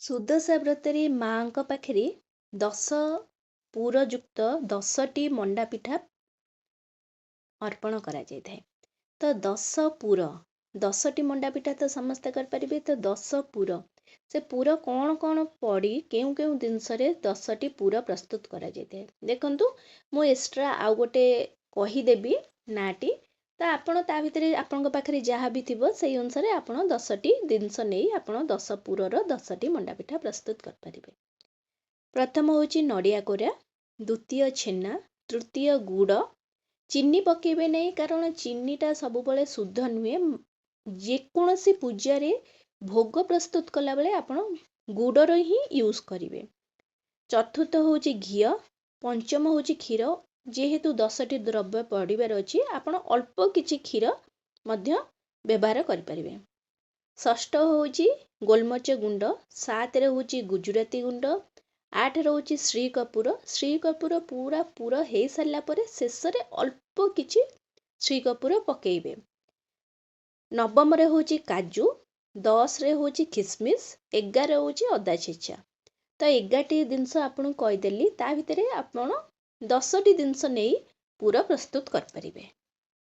ସୁଦଶା ବ୍ରତରେ ମାଆଙ୍କ ପାଖରେ 10 ପୁରଯୁକ୍ତ 10ଟି ମଣ୍ଡା ପିଠା ଅର୍ପଣ କରାଯାଇଥାଏ। ତ 10 ପୁର, 10ଟି ମଣ୍ଡା ପିଠା ତ ସମସ୍ତେ କରିପାରିବେ। ତ 10 ପୁର, ସେ ପୁର କ'ଣ କ'ଣ ପଡ଼ି, କେଉଁ କେଉଁ ଜିନିଷରେ 10ଟି ପୁର ପ୍ରସ୍ତୁତ କରାଯାଇଥାଏ, ଦେଖନ୍ତୁ। ମୁଁ ଏକ୍ସଟ୍ରା ଆଉ ଗୋଟେ କହିଦେବି ନାଁଟି। ତ ଆପଣ ତା ଭିତରେ ଆପଣଙ୍କ ପାଖରେ ଯାହା ବି ଥିବ, ସେଇ ଅନୁସାରେ ଆପଣ 10ଟି ଜିନିଷ ନେଇ ଆପଣ 10 ପୁରର 10ଟି ମଣ୍ଡା ପିଠା ପ୍ରସ୍ତୁତ କରିପାରିବେ। ପ୍ରଥମ ହେଉଛି ନଡ଼ିଆ କୋରା, ଦ୍ୱିତୀୟ ଛେନା, ତୃତୀୟ ଗୁଡ଼। ଚିନି ପକାଇବେ ନାହିଁ, କାରଣ ଚିନିଟା ସବୁବେଳେ ଶୁଦ୍ଧ ନୁହେଁ। ଯେକୌଣସି ପୂଜାରେ ଭୋଗ ପ୍ରସ୍ତୁତ କଲାବେଳେ ଆପଣ ଗୁଡ଼ର ହିଁ ୟୁଜ୍ କରିବେ। ଚତୁର୍ଥ ହେଉଛି ଘିଅ, ପଞ୍ଚମ ହେଉଛି କ୍ଷୀର। ଯେହେତୁ 10ଟି ଦ୍ରବ୍ୟ ପଡ଼ିବାର ଅଛି, ଆପଣ ଅଳ୍ପ କିଛି କ୍ଷୀର ମଧ୍ୟ ବ୍ୟବହାର କରିପାରିବେ। ଷଷ୍ଠ ହେଉଛି ଗୋଲମରିଚ ଗୁଣ୍ଡ, ସାତରେ ହେଉଛି ଗୁଜୁରାତି ଗୁଣ୍ଡ, ଆଠରେ ହେଉଛି ଶ୍ରୀ କର୍ପୂର। ଶ୍ରୀ କର୍ପୂର ପୁରା ପୁର ହେଇସାରିଲା ପରେ ଶେଷରେ ଅଳ୍ପ କିଛି ଶ୍ରୀ କର୍ପୂର ପକାଇବେ। ନବମରେ ହେଉଛି କାଜୁ, 10ରେ ହେଉଛି ଖିସମିସ୍, 11 ହେଉଛି ଅଦା ଛେଚା। ତ 11ଟି ଜିନିଷ ଆପଣଙ୍କୁ କହିଦେଲି, ତା ଭିତରେ ଆପଣ 10ଟି ଜିନିଷ ନେଇ ପୁର ପ୍ରସ୍ତୁତ କରିପାରିବେ।